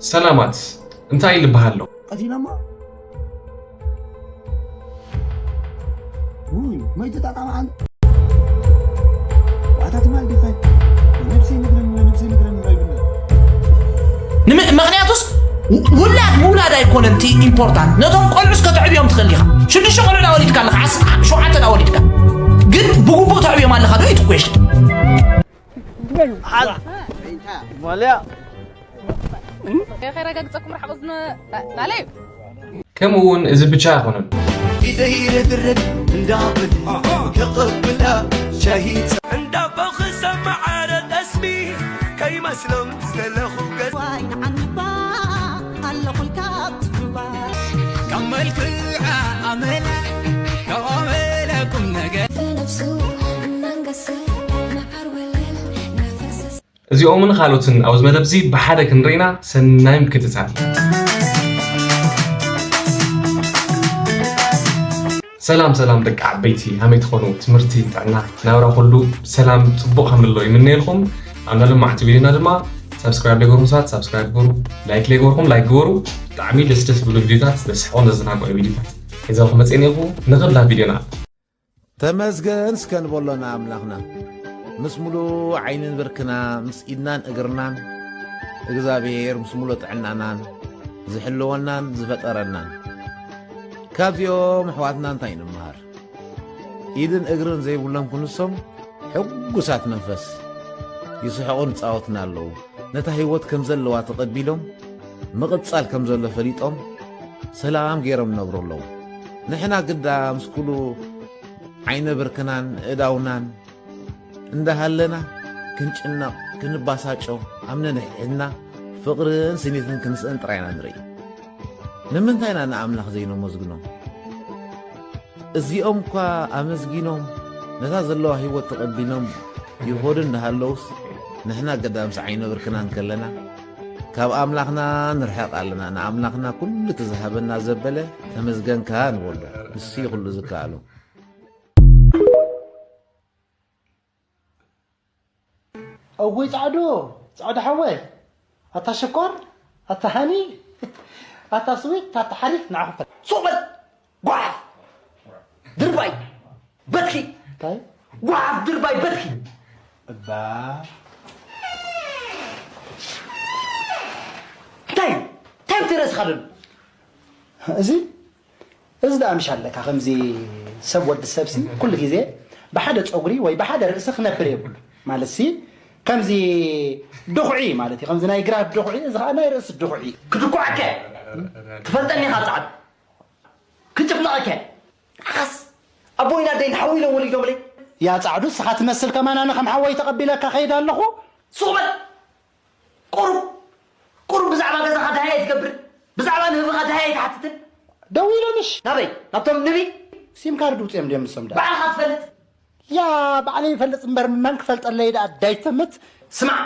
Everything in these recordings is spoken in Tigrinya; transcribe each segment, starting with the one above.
ሰላማት እንታይ ልበሃሎ? ቀቲለሞ ውይ መይትጣጣ መዓል ዋታ ትማል ዲኸ ነብሰይ ነግረን ነብሰይ ነግረን እንዳይብለ ምክንያቱስ ውላድ ምውላድ ኣይኮነን እቲ ኢምፖርታንት። ነቶም ቆልዑስ ከተዕብዮም ትኽእል ኢኻ። ሽዱሽተ ቆልዑ ዳ ወሊድካ ኣለኻ፣ ዓስ- ሸውዓተ ዳ ወሊድካ፣ ግን ብግቡእ ተዕብዮም ኣለኻ ዶ? ኢትኩዌሽን ማልያ ከረጋግፀኩም ርሓቕ ዝነ ናለዩ ከምኡ እውን እዚ ብቻ ኣይኮነን። ኢደይ ረድረድ እንዳብል ከቐብላ ሻሂ እንዳቦ ክሰማዓረ ጠስሚ ከይመስሎም ዝተለኹ ገጽ ዋይ ንዓንባ ኣለኹልካ ኣብ ትግባ ካብ መልክዓ ኣመላ ካብ ኣመላ ቁም ነገር ብነብሱ እናንገሰ መዓር ወለል ናፈሰስ እዚኦምን ካልኦትን ኣብዚ መደብ እዚ ብሓደ ክንርኢና ሰናይ ምክትታል። ሰላም ሰላም ደቂ ዓበይቲ ሃመይ ትኾኑ ትምህርቲ ጥዕና ናብራ ኩሉ ሰላም ጽቡቕ ከም ኣሎ ይምነየልኩም። ኣብ ናይ ሎማዕቲ ቪድዮና ድማ ሳብስክራይብ ለይገበርኩም ሰባት ሳብስክራይብ ግበሩ፣ ላይክ ለይገበርኩም ላይክ ግበሩ። ብጣዕሚ ደስ ደስ ዝብሉ ቪድዮታት ዘስሕቑን ዘዘናግዑ ቪድዮታት ሒዘልኩም መፅእን ኢኹ። ንኽብላ ቪድዮና ተመስገን እስከ ንበሎ ንኣምላኽና ምስ ሙሉእ ዓይንን ብርክና ምስ ኢድናን እግርናን እግዚኣብሔር ምስ ሙሉእ ጥዕናናን ዝሕልወናን ዝፈጠረናን። ካብዚኦም ኣሕዋትና እንታይ ንምሃር? ኢድን እግርን ዘይብሎም ክንሶም ሕጉሳት መንፈስ ይስሕቑን ይጻወቱን ኣለዉ። ነታ ህይወት ከም ዘለዋ ተቐቢሎም ምቕጻል ከም ዘሎ ፈሊጦም ሰላም ገይሮም ይነብሩ ኣለዉ። ንሕና ግዳ ምስ ኩሉ ዓይነ ብርክናን እዳውናን እንዳሃለና ክንጭነቕ ክንባሳጮ ኣብ ነንሕድሕድና ፍቕርን ስኒትን ክንስእን ጥራይ ኢና ንርኢ። ንምንታይ ኢና ንኣምላኽ ዘይነመስግኖ? እዚኦም እኳ ኣመስጊኖም ነታ ዘለዋ ህይወት ተቐቢሎም ይኸዱ እንዳሃለውስ ንሕና ገዳ ምስ ዓይነ ብርክና እንከለና ካብ ኣምላኽና ንርሕቕ ኣለና። ንኣምላኽና ኩሉ እቲ ዝሃበና ዘበለ ተመስገንካ ንበሎ። ንሱ እዩ ኩሉ ዝከኣሎ። እውይ ጻዕዱ ጻዕዱ ሓወይ ኣታ ሽኮር ኣታ ሃኒ ኣታ ስዊት ኣታ ሓሪፍ ንዓኹም ፈ ሱቕ በል ጓሓፍ ድርባይ በትኪ እንታይ ጓሓፍ ድርባይ በትኪ እባ እንታይ እንታይ ብትርእስኻ ደሉ እዚ እዚ ደኣ ምሽ ኣለካ ከምዚ ሰብ ወዲ ሰብሲ ኩሉ ግዜ ብሓደ ፀጉሪ ወይ ብሓደ ርእሲ ክነብር የብሉ ማለት ሲ ከምዚ ድኹዒ ማለት እዩ ከምዚ ናይ ግራት ድኹዒ እዚ ከዓ ናይ ርእሲ ድኹዒ ክድኩዐከ ትፈልጠኒ ኢኻ ጻዕዱ ክጭፍለቐከ ዓስ ኣቦይን ኣደይን ሓዊ ኢሎም ወሊዶምለይ ያ ጻዕዱ ስኻ ትመስል ከማን ኣነ ከም ሓወይ ተቐቢለካ ከይድ ኣለኹ ሱቕ በል ቁሩብ ቁሩብ ብዛዕባ ገዛኻ ድሃይ ኣይትገብር ብዛዕባ ንህብኻ ድሃይ ኣይትሓትትን ደዊሎምሽ ናበይ ናብቶም ንቢ ሲም ካርድ ውፅኦም ድዮም ንሶም ዳ ባዕልኻ ትፈልጥ ያ ባዕለይ ይፈልጥ እምበር መን ክፈልጠለይ ዳ ዳይተምት ስማዕ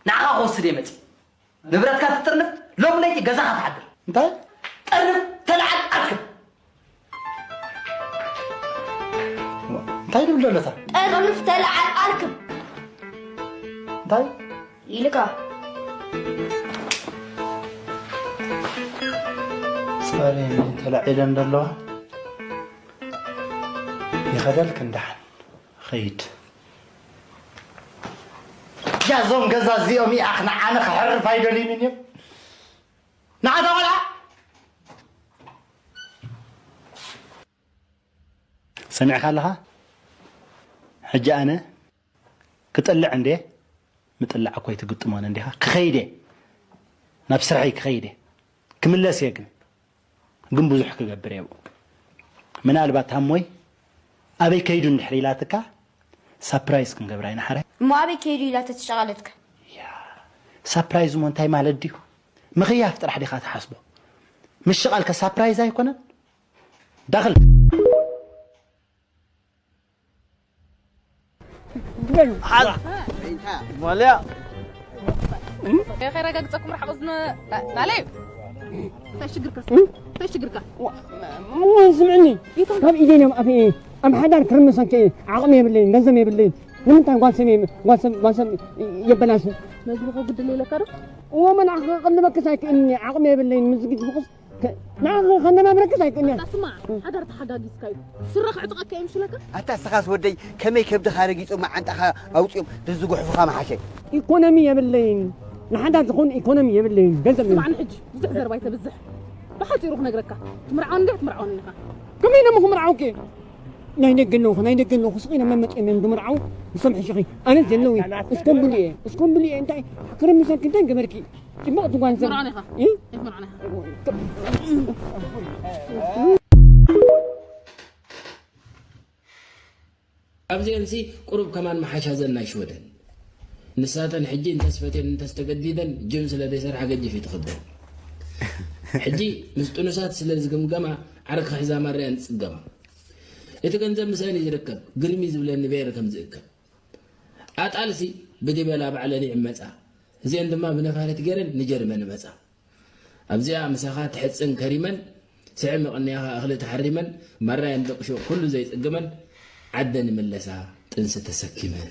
ንዓኻ ክወስድ እየ መፂ ንብረትካ ትጥርንፍ ሎም ለይቲ ገዛኻ ትሓድር እንታይ ጠርንፍ ተለዓል ኣርክብ እንታይ ድብል ደሎታ ጠርንፍ ተለዓል ኣርክብ እንታይ ኢልካ ጸሬ ተላዒለን ዘለዋ ይኸደልክ እንዳሓን ኸይድ ያዞም ገዛ እዚኦም ይኣኽ ንዓነ ክሕርፍ ኣይደልዩንን እዮም ንዓታ ቆልዓ ሰሚዕካ ኣለኻ ሕጂ ኣነ ክጥልዕ እንዴ ምጥላዕ እኮ ኣይትግጥሞን እንዲኻ ክኸይድ እየ ናብ ስርሐይ ክኸይድ እየ ክምለስ እየ ግን ግን ብዙሕ ክገብር እየ ምናልባት ሃሞይ ኣበይ ከይዱ እንድሕር ኢላትካ ሳፕራይዝ ክንገብራ ኢና ሓራይ እሞ ኣበይ ከይዱ ኢላ ተተሸቓለትካ ሳፕራይዝ እሞ እንታይ ማለት ድዩ ምኽያፍ ጥራሕ ዲኻ ትሓስቦ ምሽቓልካ ሳፕራይዝ ኣይኮነን ዳኽል ማልያ ከረጋግፀኩም ርሓቕ ዝነ ናለዩ እንታይ ሽግርካ እንታይ ሽግርካ ስምዕኒ ካብ ኢደን እዮም ኣፍኤ ኣብ ሓዳር ክርምሰን ከ ዓቕሚ የብለይን ገንዘብ የብለይን ንምንታይ ጓልሰብ ጓልሰብ ጓልሰብ የበላሽ መግቢ ከጉድል የለካ ዶ እዎ፣ ምን ዓቕሚ ክቕልበክስ ኣይክእልኒ፣ ዓቕሚ የብለይን፣ ምስ ግድፍክስ ከ-፣ ንዓኺ ከነባብረክስ ኣይክእልኒ። ኣታ ስማዕ፣ ሓዳር ተሓጋጊዝካ እዩ። ስረ ክዕጥቐካ እዮም ሽለካ። ኣታ እስኻስ ወደይ ከመይ ከብድኻ ረጊጾም መዓንጣኻ ኣውጺኦም ደዝጉሕፉኻ መሓሸ። ኢኮኖሚ የብለይን፣ ንሓዳር ዝኾን ኢኮኖሚ የብለይን፣ ገንዘብ የብለይን። ስማዕኒ ሕጂ፣ ብዙሕ ዘረባ ኣይተብዝሕ። ብሓጺሩ ክነግረካ፣ ትምርዓወኒ እንዲኻ ትምርዓወኒ ኢኻ። ከመይ ኢሎም ክምርዓውኪ? ናይ ደገ ኣለኹ፣ ናይ ደገ ኣለኹ፣ ስቕ ኢሎም መመጺኦም እዮም ዝምርዓው። ንሶም ሕሽኺ፣ ኣነ ዘለዉ፣ እስኮምብሉ እየ፣ እስኮምብሉ እየ፣ እንታይ ክርምሰልኪ፣ እንታይ ገበርኪ? ጽቡቕ ትጓንዘብ። ምርዓን ኢኻ። እ? ኣይትምርዓን ኢኻ። ኣብዚአንሲ ቁሩብ ከማን መሓሻ ዘን ናይ ሽወደን። ንሳተን ሕጂ እንተስፈትየን እንተስተገዲደን ጅም ስለ ዘይሰርሓ ገጅፍ እዩ ትኽበን። ሕጂ ምስ ጥኑሳት ስለ ዝግምገማ ዓርኪ ክሕዛ ማርያን ትጽገማ። እቲ ገንዘብ ምስአን እዩ ዝርከብ፣ ግርሚ ዝብለኒ በየር ከም ዝእከብ። ኣጣልሲ ብዲበላ ባዕለን ይዕመጻ፣ እዚአን ድማ ብነፋሪት ገይረን ንጀርመን እመጻ። ኣብዚኣ ምሳኻ ትሕጽን ከሪመን፣ ስዕሚ ቅንያኻ እኽሊ ተሓሪመን፣ ማራየን ደቂ ሹቕ ኩሉ ዘይጽግመን፣ ዓደን ይምለሳ ጥንሲ ተሰኪመን።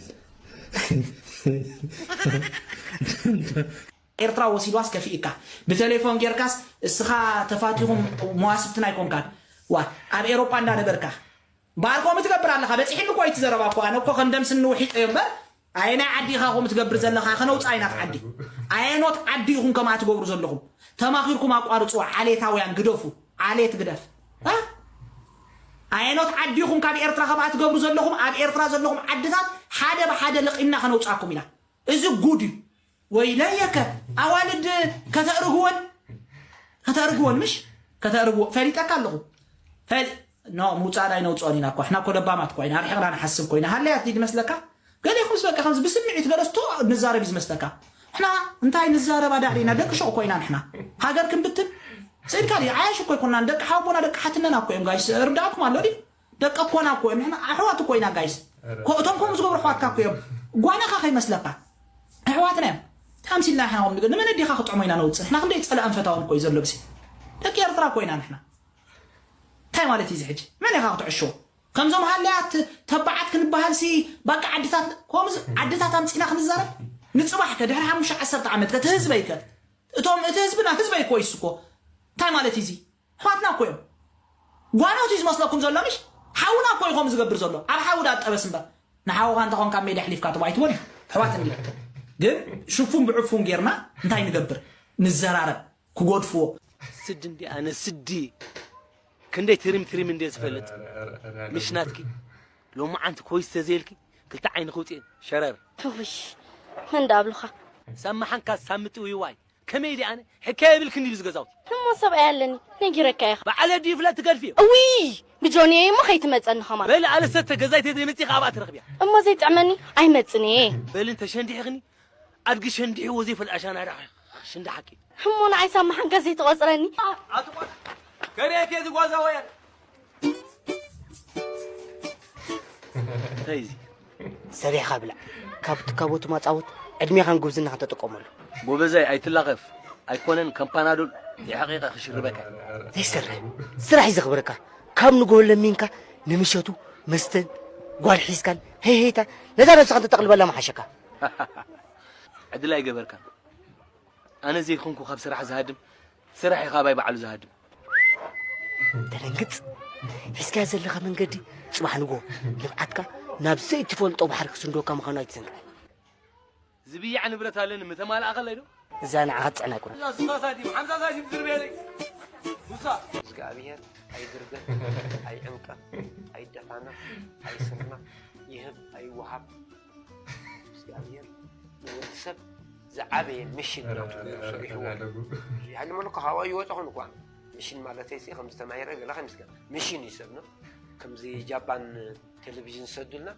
ኤርትራ ወሲድዋስ ከፊእካ። ብቴሌፎን ጌርካስ እስኻ ተፋቲኹም መዋስብትን ኣይኮንካን። ዋ፣ ኣብ ኤሮጳ እንዳነበርካ። ባር ከምኡ ትገብር ኣለኻ። በጺሕኒ እኮ እቲ ዘረባ እኮ። ኣነ እኮ ከም ደም ስኒ ውሒጠዮ እምበር፣ ኣየናይ ዓዲ ኢኻ ከምኡ ትገብር ዘለኻ? ከነውጽኣ ኢና እቲ ዓዲ። ኣየኖት ዓዲ ኢኹም ከምኣ ትገብሩ ዘለኹም? ተማኺርኩም ኣቋርጽዎ። ዓሌታውያን ግደፉ። ዓሌት ግደፍ። እ? ኣየኖት ዓዲ ኢኹም ካብ ኤርትራ ከምኣ ትገብሩ ዘለኹም? ኣብ ኤርትራ ዘለኹም ዓድታት ሓደ ብሓደ ለቒምና ከነውጽኣኩም ኢና። እዚ ጉድ እዩ። ወይለየከ ኣዋልድ ከተእርግወን፣ ከተእርግወን ምሽ? ከተእርግዎ ፈሊጠካ ኣለኹ። ፈሊ-፣ ኖ፣ ምውጻእ ኣይነውጽኦን ኢና እኮ። ሕና እኮ ለባማት እኮ ኢና። ኣርሒቕና ንሓስብ እኮ ኢና። ሃለያት ድዩ ዝመስለካ? ገሌኹምስ በቃ ከምዚ ብስምዒት ገለ ስቶ ንዛረብ እዩ ዝመስለካ። ሕና እንታይ ንዛረብ ኣዳዕዲና? ደቂ ሹቕ እኮ ኢና ንሕና። ሃገር ክንብትን ስኢልካ ድዩ? ዓያሽ እኮ ኣይኮናን። ደቂ ሓውቦና ደቂ ሓትነና እኮ እዮም ጋይስ። ርዳእኩም ኣሎ ድዩ? ደቂ ኣኮና እኮ እዮም። ንሕና ኣሕዋት እኮ ኢና ጋይስ። ኮ-፣ እቶም ከምኡ ዝገብሩ ኣሕዋትካ እኮ እዮም። ጓናኻ ከይመስለካ። ኣሕዋትና እዮም። ታምሲልና ንሕና ከም ንገ-፣ ንመን ኣዲኻ ክጥዕሞ ኢና ነውጽእ? ንሕና ክንደይ ጸላእን ፈታውን እኮ እዩ ዘሎ ብሲ። ደቂ ኤርትራ እኮ ኢና ንሕና። እንታይ ማለት እዩ እዚ ሕጂ? መን ኢኻ ክትዕሾ? ከምዞም ሃለያት ተባዓት ክንበሃልሲ ባቃ ዓድታት፣ ከምዚ ዓድታት ኣምጺና ክንዛረብ? ንጽባሕ ከ ድሕሪ ሓሙሽተ ዓሰርተ ዓመት ከ እቲ ህዝበይ ከ? እቶም፣ እቲ ህዝብና፣ ህዝበይ እኮ እዩ እሱ እኮ። እንታይ ማለት እዩ እዚ? ኣሕዋትና እኮ እዮም። ጓኖት እዩ ዝመስለኩም ዘሎ ምሽ? ሓውና እኮ እዩ ከምኡ ዝገብር ዘሎ። ኣብ ሓዊ ዳ ጠበስ እምበር። ንሓውኻ እንተኾንካ ኣብ ሜዳ ኣሕሊፍካ ትቦ ኣይትቦን እዩ። ኣሕዋት እንዲ። ግን ሽፉን ብዕፉን ጌርና እንታይ ንገብር? ንዘራረብ። ክጎድፍዎ። ስዲ እንዲ ኣነ ስዲ። ክንደይ ትሪም ትሪም እንደ ዝፈልጥ። ምሽ ናትኪ። ሎማዓንቲ ኮይስ ተዘይልኪ ክልተ ዓይኒ ክውፅእን ሸረር። ውይ፣ መን ዳ ኣብሉኻ? ሳማሓንካ ሳምጢ ውይዋይ። ከመይ ኢለ ኣነ ሕካየ የብልክን ድዩ ዝገዛውቲ? እሞ ሰብኣይ ኣለኒ፣ ነጊረካ ኢኻ። በዓል ኣዲኡ ይፍለጥ ትገድፍዮ። እውይ፣ ብጆንየ እሞ ከይትመጸኒ ኸማን። በል ኣለ ሰተ ገዛይ ተዘይመጺኻ ኣብኣ ትረኽብያ። እሞ ዘይጥዕመኒ ኣይመጽን እየ። በል እንተ ሸንዲሕኽኒ፣ ኣድጊ ሸንዲሕዎ ዘይፈልጥ ኣሻና ዳ ሽንዲ ሓቂ። እሞ ንዓይ ሳማሓንካ ዘይትቖጽረኒ? ኣትቆ-፣ ከርእየኪ እዚ ጓዛ ወያል። እንታይ እዚ? ሰሪሕኻ ብላዕ። ካብ ትካቦ ትማጻወት ዕድሜኻን ጉብዝናኻን ተጠቀመሉ። ጎበዛይ ኣይትላኸፍ። ኣይኮነን ከም ፓናዶል የሕቒቐ ክሽርበካ። ዘይሰርሕ ስራሕ እዩ ዘኽብረካ። ካብ ንግሆ ለሚንካ ንምሸቱ መስተን ጓል ሒዝካን ሄይሄይታ ነዛ ነብስኻ እንተተቕልበላ ምሓሸካ። ዕድል ኣይገበርካን። ኣነ ዘይኮንኩ ካብ ስራሕ ዝሃድም፣ ስራሕ እዩ ካባይ ባዕሉ ዝሃድም። ተደንግጽ። ሒዝካዮ ዘለኻ መንገዲ ጽባሕ ንግሆ ልምዓትካ ናብ ዘይትፈልጦ ባሕሪ ክስንደወካ ምዃኑ ኣይትዘንግዕ። ዝብያዕ ንብረት ኣለኒ፣ ምተማልኣኸለይ ዶ? እዛ ንዓኻ ትጽዕና ኣይኮነን። እዛ ስሳ ሳንቲም፣ ሓምሳ ሳንቲም ዝርብየለይ። ሙሳ። እግዚኣብሔር ኣይድርገፍ፣ ኣይዕንቀፍ፣ ኣይደፋነፍ፣ ኣይስርነፍ፣ ይህብ ኣይወሃብ። እግዚኣብሔር ንወዲ ሰብ ዝዓበየ ሚሽን ናቱ ገይሩ ሰሪሕዎ። ሃይለ መለኮ ካብኡ ይወፀ ኾን እኳ ሚሽን ማለተይ ሲ ከም ዝተማሂረ ገለ ከምስከ ሚሽን እዩ ሰብ ነው። ከምዚ ጃፓን ቴሌቪዥን ዝሰዱልና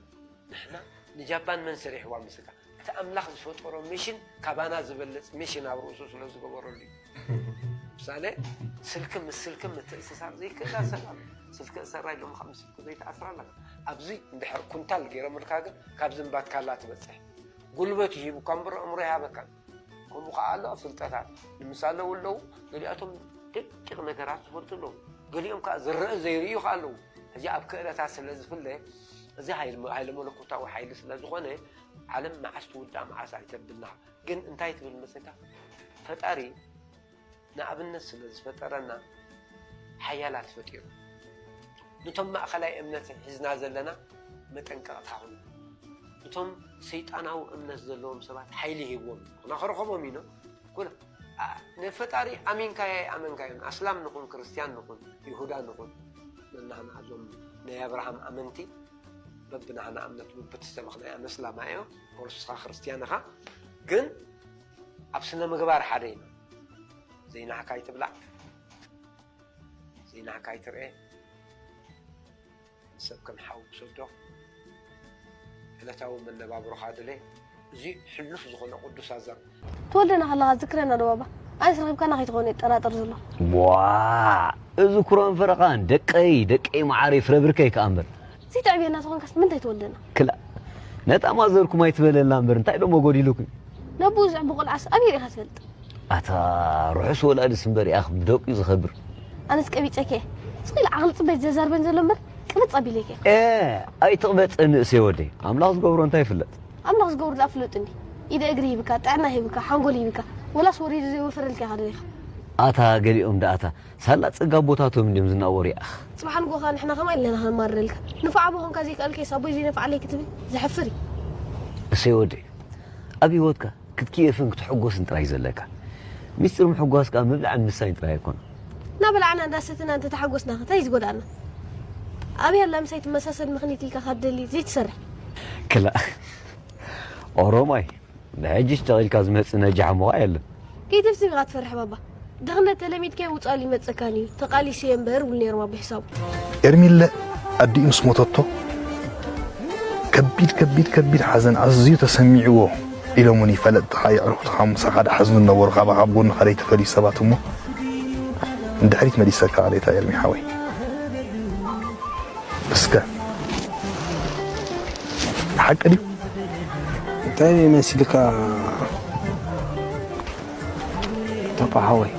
ንሕና ንጃፓን መን ሰሪሕዋ ምስልካ? እቲ ኣምላኽ ዝፈጠሮ ሚሽን ካባና ዝበልጽ ሚሽን ኣብ ርእሱ ስለ ዝገበረሉ እዩ። ምሳሌ ስልኪ ምስ ስልኪ ምትእስሳር ዘይክእላ ሰብ ኣሎ። ስልኪ እሰራ ኢሎምኻ ምስ ስልኪ ዘይትኣስራ ኣለካ። ኣብዚ እንድሕር ኩንታል ገይሮምልካ ግን ካብዚ እምባትካላ ትበጽሕ። ጉልበት እዩ ሂቡካ እምበር ኣእምሮ ይሃበካን። ከምኡ ከኣ ኣሎ ፍልጠታት ንምሳሌ ኣለዉ። ገሊኣቶም ደቂቕ ነገራት ዝፈልጡ ኣለዉ። ገሊኦም ከኣ ዝረአ ዘይርእዩ ከኣ ኣለዉ። ሕጂ ኣብ ክእለታት ስለ ዝፍለ እዚ ሃይል-፣ ሃይለ መለኮታዊ ሓይሊ ስለ ዝኾነ ዓለም መዓስ ትውዳእ መዓስ ኣይተብልና። ግን እንታይ ትብል መሰልካ? ፈጣሪ ንኣብነት ስለ ዝፈጠረና ሓያላት ፈጢሩ። ነቶም ማእኸላይ እምነት ሒዝና ዘለና መጠንቀቕታ ኹኑ። እቶም ሰይጣናዊ እምነት ዘለዎም ሰባት ሓይሊ ሂብዎም። ንኽረኸቦም ኢና። ኩሉ፣ ኣ-፣ ንፈጣሪ ኣሚንካዮ ኣይኣመንካዮን፣ ኣስላም ንኹን፣ ክርስትያን ንኹን፣ ይሁዳ ንኹን፣ ንናህና እዞም ናይ ኣብርሃም ኣመንቲ፣ በብናህና እምነት፣ በብትሰበኽናያ መስላማ እዮ፣ ኦርቶዶክስኻ ክርስትያን ኢኻ። ግን ኣብ ስነ ምግባር ሓደ ኢና። ዘይናህካ ኣይትብላዕ፣ ዘይናህካ ኣይትርኤ፣ ንሰብ ከም ሓው ትሰዶ፣ ዕለታዊ መነባብሮኻ ድለ። እዚ ሕሉፍ ዝኾነ ቅዱስ ኣዛብ። ትወልደና ከለኻ ዝክረና ዶ ባባ? ኣነስ ረኺብካና ከይትኸውን እየ ጠራጠር ዘሎ። ቧ! እዚ ኩሮን ፈረቓን ደቀይ፣ ደቀይ መዓረይ ፍረ ብርከይ ከኣ እምበር። ዘይትዕብየና ተኾንካስ ምንታይ ትወልደና? ክላእ። ነታ ማዘርኩም ኣይትበለላ እምበር እንታይ ደሞ ጎዲሉኩም? ነብኡ ዝዕቢ ቆልዓስ ኣበይ ርኢኻ ትፈልጥ? ኣታ ርሑስ ወላዲስ እምበር ያኽ ብደቂኡ ዝኸብር። ኣነስ ቀቢጸኪ እየ። ስቕ ኢለ ዓቕሊ ጽበይ ዘዛርበን ዘሎ እምበር ቅብጽ ኣቢለኪ እየ። ኤ፣ ኣይትቕበጽ ንእሰይ ወደይ። ኣምላኽ ዝገብሮ እንታይ ይፍለጥ? ኣምላኽ ዝገብሮ ደኣ ፍለጡ እንዲ። ኢደ እግሪ ሂብካ፣ ጥዕና ሂብካ፣ ሓንጎል ሂብካ፣ ወላስ ወሪዱ ዘይወፈረልካ ኢኻ ደሊኻ? ኣታ ገሊኦም ደኣታ ሳላ ጽጋ ቦታቶም እንድዮም ዝናወሩ ይኣኽ። ጽባሕ ንግሆ ከኣ ንሕና ከማይ ኣለና ከነማርረልካ። ንፉዕ ኣቦ ኮንካ ዘይከኣልከስ ኣቦይ ዘይነፍዓለይ ክትብል ዘሕፍር እዩ። እሰይ ወደይ፣ ኣብ ህይወትካ ክትክየፍን ክትሕጎስን ጥራይ ዘለካ። ሚስጥር ምሕጓስ ከኣ ምብላዕን ምሳይን ጥራይ ኣይኮነን። እናበላዕና እንዳሰትና እንተተሓጎስና ከ እንታይ እዩ ዝጎድኣና? ኣበይ ኣላ ምሳይ ትመሳሰል ምኽኒት ኢልካ ካብ ደሊ ዘይትሰርሕ? ክላእ ኦሮማይ፣ ንሕጂ ሸቕ ኢልካ ዝመጽእ ነጃሕ እሞ ከኣ የለን። ከይትፍስም ኢኻ ትፈርሕ ባባ። ድኽነት ተለሚድካዮ ውጻሉ ይመጸካን እዩ። ተቓሊሱ እየ እምበር ይብሉ ነይሮም ኣቦይ ሕሳቡ። ኤርሚለ ኣዲኡ ምስ ሞተቶ ከቢድ ከቢድ ከቢድ ሓዘን ኣዝዩ ተሰሚዕዎ ኢሎምኒ ፈለጥትኻ የዕርኹትኻ ምሳኻ ድሓዝኑ ዝነበሩ ካባኻ ኣብ ጎንኻ ዘይተፈልዩ ሰባት እሞ ንድሕሪት መሊሰካ ኣሌታ ኤርሚ ሓወይ። እስከ ሓቂ ድዩ? እንታይ መሲልካ ተቋሓወይ?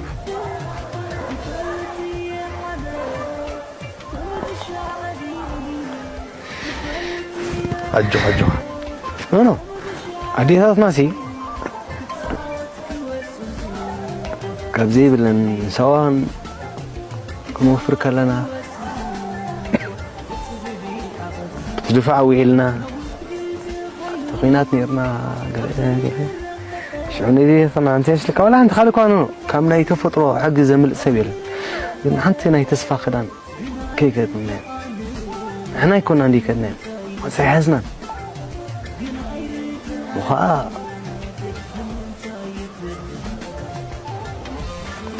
ኣጆኻ ኣጆኻ። ኖ ኖ፣ ኣዴታትናሲ ካብ ዘይብለን ሳዋን ክንወፍር ከለና ድፋዕ ውዒልና ተኹናት ነርና። ገለ ገለ ሽዑ ነዚ ተና እንተ ሽልካ ዋላ ሓንቲ ካልእ እኳ ኖ፣ ካብ ናይ ተፈጥሮ ሕጊ ዘምልጥ ሰብ የለን። ግን ሓንቲ ናይ ተስፋ ክዳን ከይገጥምና ንሕና ኣይኮና እንዲ ከድና። ሳይሓዝናን ወኸዓ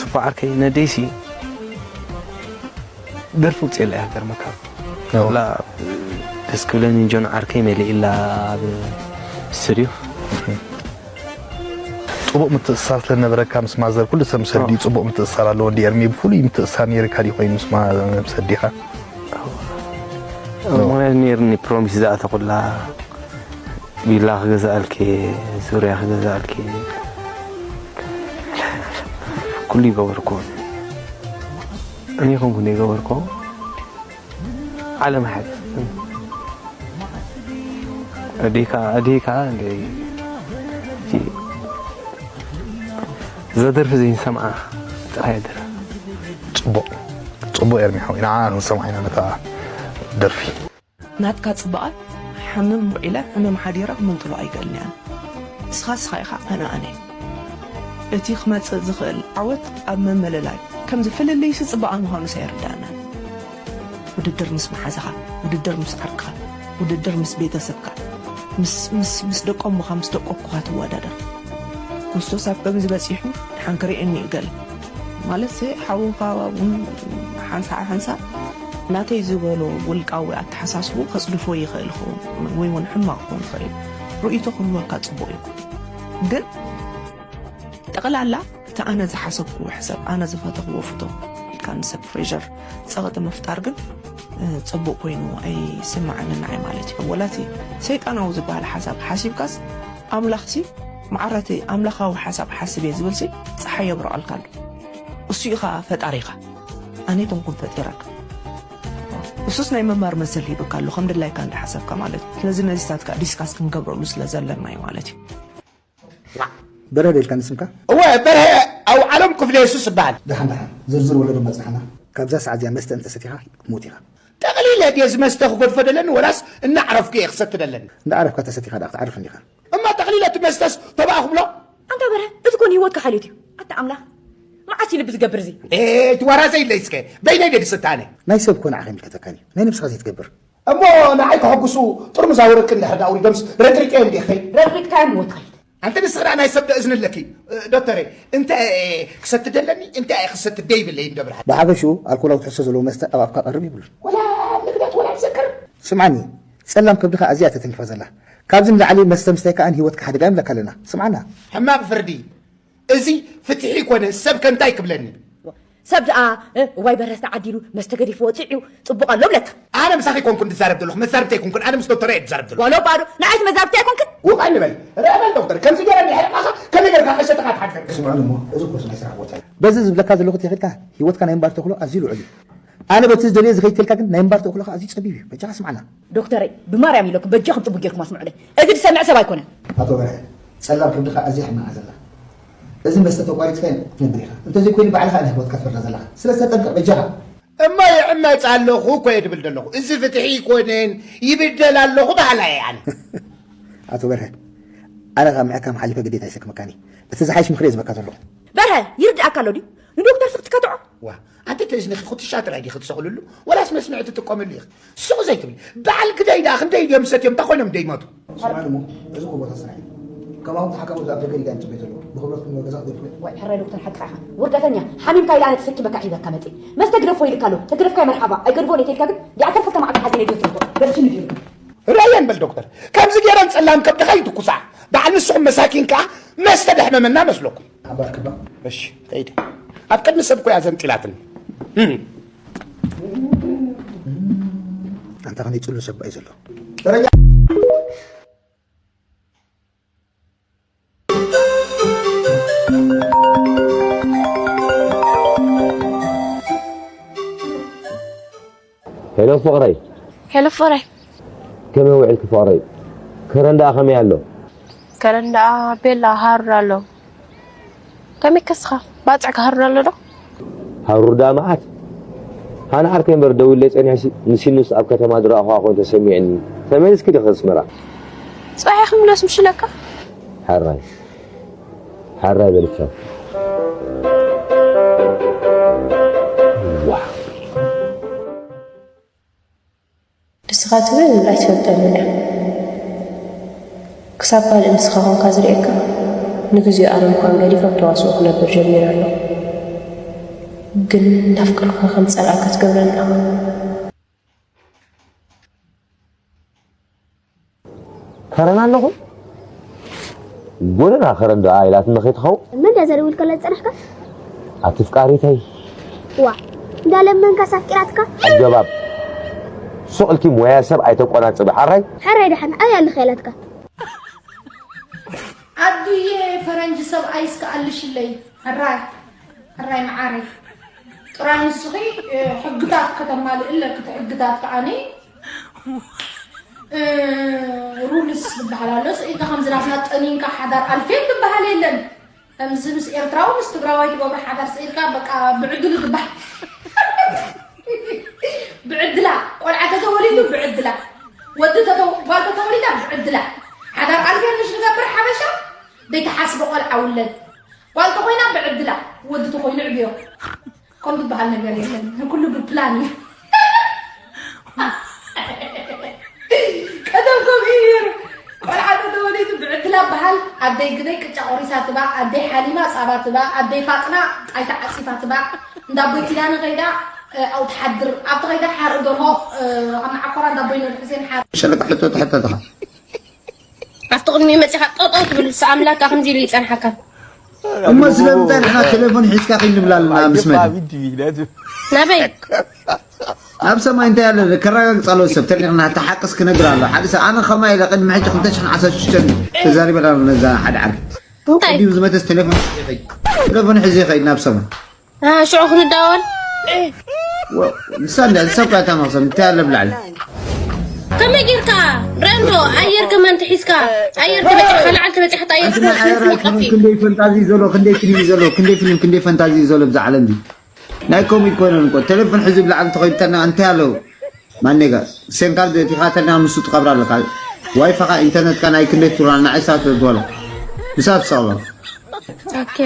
ትባዓርከይ ነደይሲ ደርፊ ውፅእ የለ እያ ገርመካ። ላ ደስ ክብለኒ ጆን ዓርከይ መሊእላ ኣብ ስቱድዮ። ጽቡቕ ምትእስሳር ስለነበረካ ምስ ማዘር ኩሉ ሰብ ምስ ኣዲኡ ጽቡቕ ምትእስሳር ኣለዎ። እንዲ ኤርሚ ብፍሉይ ምትእስሳር ነይርካ ድዩ ኮይኑ ምስ ማ-፣ ምስ ኣዲኻ? ምኽንያቱ ነይርኒ ፕሮሚስ ዝኣተኹላ ቪላ ክገዛእልኪ፣ ዙርያ ክገዛእልኪ፣ ኩሉ ይገበርኩ። እኔ ኮንኩ ዘይገበርኩ። ዓለም ሓቂ። ኣዴካ፣ ኣዴካ እንደ-፣ እቲ ዘደርፊ ዘይንሰምዓ ጥራይ ደረ። ጽቡቕ፣ ጽቡቕ ኤርሚ ሓወይ፣ ንዓ ክንሰምዓ ኢና ነታ ደርፊ። ናትካ ጽባቐ ሓምም ውዒለ ሕምም ሓዲረ ክምንጥሎ ኣይክእልን እየ። ንስኻ ንስኻ ኢኻ፣ ኣነ ኣነ እየ። እቲ ክመጽእ ዝኽእል ዓወት ኣብ ምምልላይ፣ ከምዚ ፍልልይሲ ጽባቐ ምዃኑስ ኣይርድኣናን። ውድድር ምስ መሓዛኻ፣ ውድድር ምስ ዓርክኻ፣ ውድድር ምስ ቤተሰብካ፣ ምስ፣ ምስ፣ ምስ ደቆምኻ፣ ምስ ደቆኩኻ ትወዳደር። ክርስቶስ ኣብ ከምዚ በጺሑ፣ ደሓን ክርእየኒ እዩ ገለ። ማለት ሓውኻ እውን ሓንሳእ ሓንሳእ ናተይ ዝበሎ ውልቃዊ ኣተሓሳስቡ ከጽድፎ ይኽእል ይኸውን ወይ እውን ሕማቕ ክኸውን ይኽእል እዩ። ርእይቶ ክህልወካ ጽቡቕ እዩ። ግን ጠቕላላ እቲ ኣነ ዝሓሰብክዎ ሕሰብ፣ ኣነ ዝፈተኽዎ ፍቶ ኢልካ ንሰብ ፕሬሸር ጸቕጢ ምፍጣር ግን፣ እ፣ ጽቡቕ ኮይኑ ኣይስምዓንን ንዓይ ማለት እዩ። ወላ እቲ ሰይጣናዊ ዝበሃል ሓሳብ ሓሲብካስ ኣምላኽሲ መዓረቲ ኣምላኻዊ ሓሳብ ሓስብ እየ ዝብልሲ ጸሓይ የብርቐልካ ኣሎ። እሱ ኢኻ ፈጣሪኻ። ኣነ ኣይኮንኩን ፈጢረካ። እሱስ ናይ ምንባር መሰል ሂብካ ኣሎ፣ ከም ድላይካ እንዳሓሰብካ ማለት እዩ። ስለዚ ነዚታት ከኣ ዲስካስ ክንገብረሉ ስለ ዘለና እዩ ማለት እዩ። በርሀ ዶ ኢልካኒ ስምካ? እወ፣ በርሀ ኣውዓሎም ክፍለ የሱስ እበሃል። ደሓን ደሓን፣ ዝርዝር ወለዶ መጽናሕና። ካብዛ ሰዓት እዚኣ መስተ እንተሰቲኻ ክትሞት ኢኻ። ጠቕሊለ ድየ እዚ መስተ ክገድፎ ደለኒ፣ ወላስ እናዕረፍኩ እየ ክሰቲ ደለኒ? እንዳዕረፍካ ተሰቲኻ ደኣ ክትዓርፍ እንዲኻ። እማ ጠቕሊለ እቲ መስተስ ተባኣ ክብሎ? ኣንታ በርሀ፣ እቲ ኮን ህይወትካ ሓልዮት እዩ። ኣታ ኣምላኽ፣ መዓስ እዩ ልቢ ዝገብር እዚ? ኤ፣ እቲ ዋራ ዘይለይ እስከ፣ በይነይ ድየ ዝስተ ኣነ? ናይ ሰብ ኮን ዓኺ ይምልከተካን እዩ፣ ናይ ነብስኻ ዘይትገብር። እሞ ንዓይ ከሐጉሱ ጥርሙዝ ኣውርቂ እንድሕር ደኣ ኣውሪዶምስ ረጥሪጠዮም ድየ ክኸይድ? ረጥሪጥካዮም እሞ ትኸይድ። ኣንተ ንስኺ ደኣ ናይ ሰብ ዶ እዝኒ ኣለኪ? እ፣ ዶክተረ፣ እንታይ እየ ክሰቲ ደለኒ፣ እንታይ እየ ክሰቲ ደይብለይ እንዶ ብርሃን። ብሓፈሽኡ ኣልኮላዊ ትሕዝቶ ዘለዎ መስተ ኣብ ኣፍካ ቀርብ ይብሉን። ወላ ንግደት ወላ ትዘክር። ስምዓኒ፣ ጸላም ከብድኻ ኣዝያ እያ ተተንኪፋ ዘላ። ካብዚ ንላዕሊ መስተ ምስታይ ከኣ ንህይወትካ ሓደጋ ይምለካ ኣለና። ስምዓና። ሕማቕ ፍርዲ። እዚ ፍትሒ ኮነ፣ ሰብ ከ እንታይ ክብለኒ? ሰብ ደኣ፣ እ፣ እዋይ በረስ ተዓዲሉ፣ መስተ ገዲፍዎ ጽዕዩ፣ ጽቡቕ ኣሎ ብለካ። ኣነ ምሳኺ ኣይኮንኩን ዝዛረብ ዘለኹ፣ መዛርብቲ ኣይኮንኩን፣ ኣነ ምስ ዶክተር እየ ዝዛረብ ዘለኹ። ዋሎ ባዶ፣ ንዓይስ መዛርብቲ ኣይኮንክን? ውቕ ኣይንበል። ርአ በል ዶክተር፣ ከምዚ ገይረ እንድሕር ኢልካ ከመይ ጌርካ ከይሰተኻ ትሓድር? ስምዑኒ እሞ፣ እዚ ኮርስ ናይ ስራሕ ቦታ እዩ። በዚ ዝብለካ ዘለኹ ተኺልካ፣ ህይወትካ ናይ ምንባር ተኽእሎ ኣዝዩ ልዑል እዩ። ኣነ በቲ ዝደልዮ ዝኸይድ ተልካ ግን ናይ ምንባር ተኽእሎኻ ኣዝዩ ጸቢብ እዩ። በጃኻ ስምዓና። ዶክተረይ፣ ብማርያም ኢለኩም በጃኹም ጽቡቕ ጌርኩም ኣስምዑለይ። እዚ ዝሰምዕ ሰብ ኣይኮነን። ኣቶ በርሀ፣ ጸላም ከብድኻ ኣዝያ ሕማቕ ዘላ። እዚ መስተ ተቋሪጽካዮ ክትነብር ኢኻ። እንተዘይኮይኑ ባዕልኻ ኢኻ ህይወትካ ትፈርዳ ዘለኻ። ስለዚ ተጠንቀቕ በጃኻ። እሞ ይዕመጽ ኣለኹ እኮ እየ ድብል ዘለኹ። እዚ ፍትሒ ኣይኮነን፣ ይብደል ኣለኹ በሃላይ እየ ኣነ። ኣቶ በርሀ፣ ኣነ ካብ ምሕካም ሓሊፈ ግዴታ ይሰክመካኒ። እቲ ዝሓይሽ ምኽሪ እየ ዝበካ ዘለኹ። በርሀ፣ ይርድኣካ ኣሎ ድዩ? ንዶክተር ስኽ ትከትዖ? ዋ፣ ኣንቲ ተዝንኺ ኩትሻ ጥራይ ዲኺ ትሰቕልሉ? ወላስ መስምዒ ትጥቀምሉ ኢኺ? ስቕ ዘይትብሊ። በዓል ግደይ ደኣ ክንደይ ድዮም ሰትዮም፣ እንታይ ኮይኖም ደይሞቱ? ስምዓኒ እሞ፣ እዚ እኮ ቦታ ስራሕ እዩ። ከማኹም ተሓካሙ ኣብ ደገ ዲጋ እዮም ጽበዩ ዘለዉ። ብኽብረትኩም ናብ ገዛ ክትገድፉ። ዋይ፣ ሕራይ ዶክተር ሓቅኻ ኢኻ። ውርደተኛ፣ ሓሚምካ ኢለ ኣነ ተሰኪመካ ሒዘካ መጺእ። መስተ ግደፎ ኢልካ ኣሎ። ተግደፍካዮ መርሓባ፣ ኣይገድፎን እየ ተልካ ግን፣ ዲኣ ከርፈካ ማዕዶ ሓዚነ ድዮ ትረቶ? ገርሽኒ ድዩ? ርኣየን በል ዶክተር፣ ከምዚ ገይረን ጸላም ከብድኻ ይትኩሳ። በዓል ንስኹም መሳኪን ከኣ መስተ ደሕመመና መስለኩም። ሓባር ክባ። እሺ፣ ከይደ። ኣብ ቅድሚ ሰብ እኮ እያ ዘንጢላትኒ። እም። ኣንታ ከመይ ጽሉ ሰብ እዩ ዘሎ። ደረጃ ሄሎ ፍቕረይ። ሄሎ ፍቕረይ። ከመይ ውዒልኪ ፍቕረይ? ከረን ደኣ ከመይ ኣሎ? ከረን ደኣ ቤላ ሃሩር ኣሎ። ከመይ ከስኻ? ባጽዕ ክሃሩር ኣሎ ዶ? ሃሩር ደኣ መዓት። ሃነ ዓርከይ እምበር ደዊለይ ጸኒሐሲ ንሲኑስ ኣብ ከተማ ዝረኣኹዋ ኮይኑ ተሰሚዕኒ። ተመሊስኪ ዲኺ ኣስመራ? ጽባሕ ክምለስ ምሽለካ? ሕራይ። ሓራይ በልቻ። ዋ። ንስኻ ትብል ኣይትፈልጠንን እያ። ክሳብ ካልእ ንስኻ ኮንካ ዝርእየካ፣ ንግዜኡ ኣነ ምዃን ገዲፈ ኣብ ተዋስኦ ክነብር ጀሚረ ኣለኹ። ግን እንዳፍቀርኩኻ ከም ዝጸልኣካ ትገብረኒ ኣለኻ። ከረን ኣለኹ? ጎደና ከረን ደኣ ኢላትኒ ከይትኸውን? መን ድያ ዘደውል ከላ ዝጸናሕካ? ኣቲ ፍቃሪተይ። ዋ፣ እንዳለመንካስ ኣፍቂራትካ? ኣገባብ። ሱቕ ኢልኪ ሞያ ሰብ ኣይተቆናጽቢ፣ ሓራይ? ሕራይ ደሓን፣ ኣበይ ኣለኻ ኢላትካ? ኣዱየ ፈረንጂ ሰብኣይ እስከ ኣልሽለይ። ሕራይ፣ ሕራይ መዓረይ። ጥራይ ንስኺ፣ እ፣ ሕግታት ከተማልኢ ኣለኪ፣ እቲ ሕግታት ከኣኒ እ፣ ሩልስ ዝበሃል ኣሎ። ስኢልካ ከምዚ ናትና ጠኒንካ ሓዳር ኣልፌን ዝበሃል የለን። ከምዚ ምስ ኤርትራዊ ምስ ትግራዋይ ትገብሮ ሓዳር ስኢልካ በቃ ብዕድሉ ዝበሃል። ብዕድላ፣ ቆልዓ ተተወሊዱ ብዕድላ፣ ወዲ ተተው-፣ ጓል ተተወሊዳ ብዕድላ። ሓዳር ኣልፌን ምሽ ንገብር ሓበሻ፣ ዘይተሓስቦ ቆልዓ ውለድ። ጓል ተኾይና ብዕድላ፣ ወዲ ተኾይኑ ዕብዮ። ከም ዝበሃል ነገር የለን። ንኩሉ ብፕላን እዩ። ቀደም ከምኡ እዩ ነይሩ። ቆልዓ ተተወሊዱ ብዕድላ በሃል። ኣደይ ግደይ ቅጫ ቆሪሳ ትባእ፣ ኣደይ ሓሊማ ጻባ ትባእ፣ ኣደይ ፋጥና ጣይታ ዓጺፋ ትባእ፣ እንዳ ኣቦይ ኪዳነ ከይዳ፣ እ፣ ኣብኡ ትሓድር፣ ኣብቲ ከይዳ ሓርኢ ደርሆ፣ እ፣ ኣብ መዓኮራ እንዳ ኣቦይ ኖር ሕሴን ሓርኢ። ሸለካ ሕቶ ተሕተትኻ። ኣብቲ ቅድሚኡ መጺኻ ጠጠው ትብል፣ ንሳ ኣምላክ ከምዚ ኢሉ ይጸንሓካ። እሞ ስለምንታይ ንሕና ቴሌፎን ሒዝካ ኺድ ንብል ኣለና ምስ መን? ናበይ? ናብ ሰማይ እንታይ ኣሎ? ከረጋግጽ ኣለዎ ሰብ ተሪኽና፣ እቲ ሓቅስ ክነግር ኣሎ። ሓደ ሰብ፣ ኣነ ኸማይ ኢለ ቅድሚ ሕጂ ክልተ ሽሕን ዓሰርተ ሽዱሽተን ተዛሪበ ኣለና ነዛ ሓደ ዓርኪ። እንታይ? ቅድሚኡ ዝመተስ ቴሌፎን ሒዘ ይኸይድ። ቴሌፎን ሒዘ ይኸይድ ናብ ሰማይ። አ፣ ሽዑ ክንዳወል። ወ-፣ ንሳ እንዳ፣ ንሳ እኳ እታ መኽሰብ እንታይ ኣለ ብላዕሊ? ከመይ ጌርካ? ረንዶ ኣየር ከማን ትሒዝካ ኣየር ተበፂሕካ ላዓል ተበፂሕካ ኣየር ኣንቲ ናይ ኣየር ኣይኮነን። ክንደይ ፈንታዚ ዘሎ፣ ክንደይ ፊልም ዘሎ፣ ክንደይ ፊልም፣ ክንደይ ፈንታዚ ዘሎ ብዛ ዓለም እዚ። ናይ ኮም ኣይኮነን እኮ። ቴሌፎን ሕዚ ብላዕሊ ተኸይድተና እንታይ ኣለዉ? ማኔጋ ሴንካርድ ቲኻተና ምስ ትቐብራ ኣለካ። ዋይፋኻ ኢንተርኔትካ ናይ ክንደይ ትብላ ንዓይ ሳት ትበሎ። ብሳት ሰሎ። ኦኬ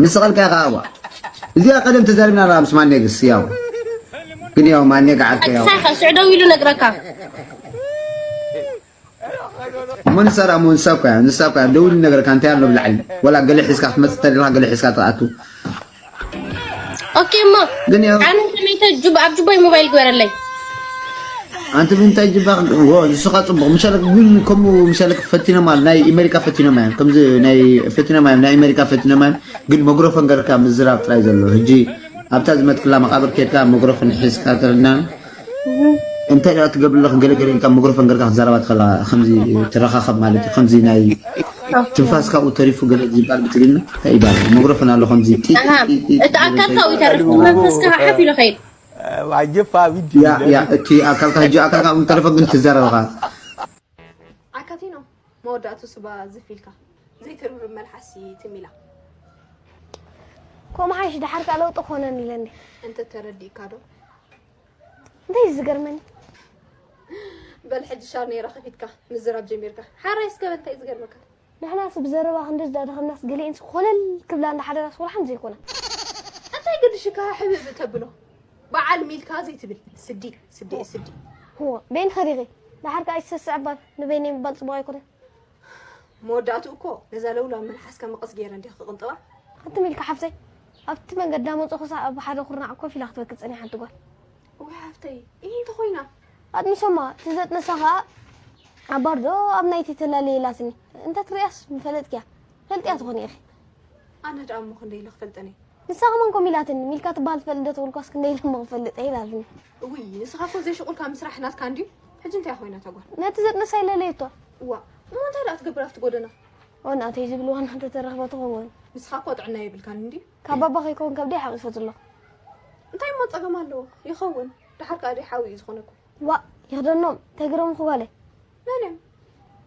ምስ ቐልካ ኢኻ ኣዋ። እዚኣ ቀደም ተዛሪብና ራ ምስ ማኔግስ ያው። ግን ያው ማኔጋ ዓርከ ያው። ሳኻ ስዕ ደው ኢሉ ነግረካ። እሞ ንሳ ደኣ እሞ ንሳ እኮ እያ፣ ንሳ እኮ እያ ደውሊ ነገርካ እንታይ ኣሎ ብላዕሊ። ወላ ገለ ሒዝካ ክትመጽእ ተደልኻ ገለ ሒዝካ ትኣቱ። ኦኬ እሞ ግን ያው ኣነ ከመይ ተጅብ ኣብ ጅባይ ሞባይል ግበረለይ። ኣንቲ ብምንታይ ጅባ ወ ንስኻ ጽቡቕ ምሻለክ ግን ከምኡ ምሻለክ ፈቲኖም ኣለ ናይ ኣሜሪካ ፈቲኖም እዮም ከምዚ ናይ ፈቲኖም እዮም ናይ ኣሜሪካ ፈቲኖም እዮም ግን መግሮፎን ገርካ ምዝራብ ጥራይ ዘሎ ሕጂ ኣብታ ዝመትክላ መቃብር ኬድካ መግሮፎን ሒዝካ ተረድናን እንታይ ደኣ ትገብር ኣለኽ ገለ ገለ ኢልካ መግሮፎን ገርካ ክትዛረባ ትኸላ ከምዚ ትረኻኸብ ማለት እዩ ከምዚ ናይ ትንፋስ ካብኡ ተሪፉ ገለ ዝበሃል ብትግርኛ እንታይ ይበሃል መግሮፎን ኣሎ ከምዚ ጢ ኣሃ፣ እቲ ኣካልካ ኣብኡ ይተርፍ፣ መንፈስካ ሓፍ ኢሉ ኸይድ። ዋጀፋ ቢዲ ያ ያ እቲ ኣካልካ ሕጂ ኣካልካ ኣብኡ ተረፈ ግን ትዛረብኻ ዓካቲኖ መወዳእቱ ስባ ዝፍ ኢልካ ዘይትርብርብ መልሓስ ትም ኢላ ከምኡ ሓይሽ ደሓር ከኣ ለውጢ ክኾነኒ ኢለ እንዴ እንተ ተረዲእካ ዶ እንታይ እዩ ዝገርመኒ በል ሕጂ ሻር ነይራ ከፊትካ ምዝራብ ጀሚርካ ሓራይ እስከ በል እንታይ እዩ ዝገርመካ ንሕናስ ብዘረባ ክንዲ ዝዳደኸምናስ ገሊአንስ ኮለል ክብላ እንዳሓደራስ ወላ ሓንቲ ዘይኮና እንታይ ግድሽካ ሕብእ ተብሎ በዓል ሚልካ ዘይትብል ስዲ ስዲ ስዲ ህዎ በይንኺ ዲኺ ደሓር ከኣ ይሰስዕ እባ ንበይነይ ምባል ጽቡቕ ኣይኮነን መወዳእትኡ እኮ ነዛ ለውላ መልሓስካ መቐስ ገይረ እንዲኺ ክቕንጥባ ኣቲ ሚልካ ሓፍተይ ኣብቲ መንገዲ እንዳመጽኹ ሳዕ ኣብ ሓደ ኩርናዕ ኮፍ ኢላ ክትበኪ ጸኒሓ ሓንቲ ጓል ወይ ሓፍተይ እይ እንተኾይና ኣጥሚሶማ እቲ ዘጥነሳ ኸኣ ኣብ ባር ዶ ኣብ ናይቲ ተላለየላትኒ እንተ ትርእያስ ምፈለጥክያ ፈልጥያ ትኾኒ ኢኺ ኣነ ደኣ እሞ ክንደይ ኢለ ክፈልጠን እየ ንሳ ከማን ኮም ኢላትኒ ሚልካ ትበሃል ትፈልጥ ዶ ተበልኳስ ክንደይ ኢለ እሞ ክፈልጥ እየ ኢላትኒ እውይ ንስኻ እኮ ዘይሽቁልካ ምስራሕ ናትካ እንድዩ ሕጂ እንታይ ኮይና ተጓል ነቲ ዘጥነሳ ኢለለየቶ እዋ እሞ እንታይ ደኣ ትገብር ኣብቲ ጎደና ኦ ናተይ ዝብል ዋና እንተተረኽበ ትኸውን ንስኻ እኮ ጥዕና የብልካን እንድዩ ካብ ባባ ከይከውን ከብደይ ሓቒፈትሎ እንታይ እሞ ጸገም ኣለዎ ይኸውን ደሓር ከኣ ደይ ሓዊ እዩ ዝኾነኩም ዋእ ይኽደኖም ተግረምኹ ጓለይ መን እዮም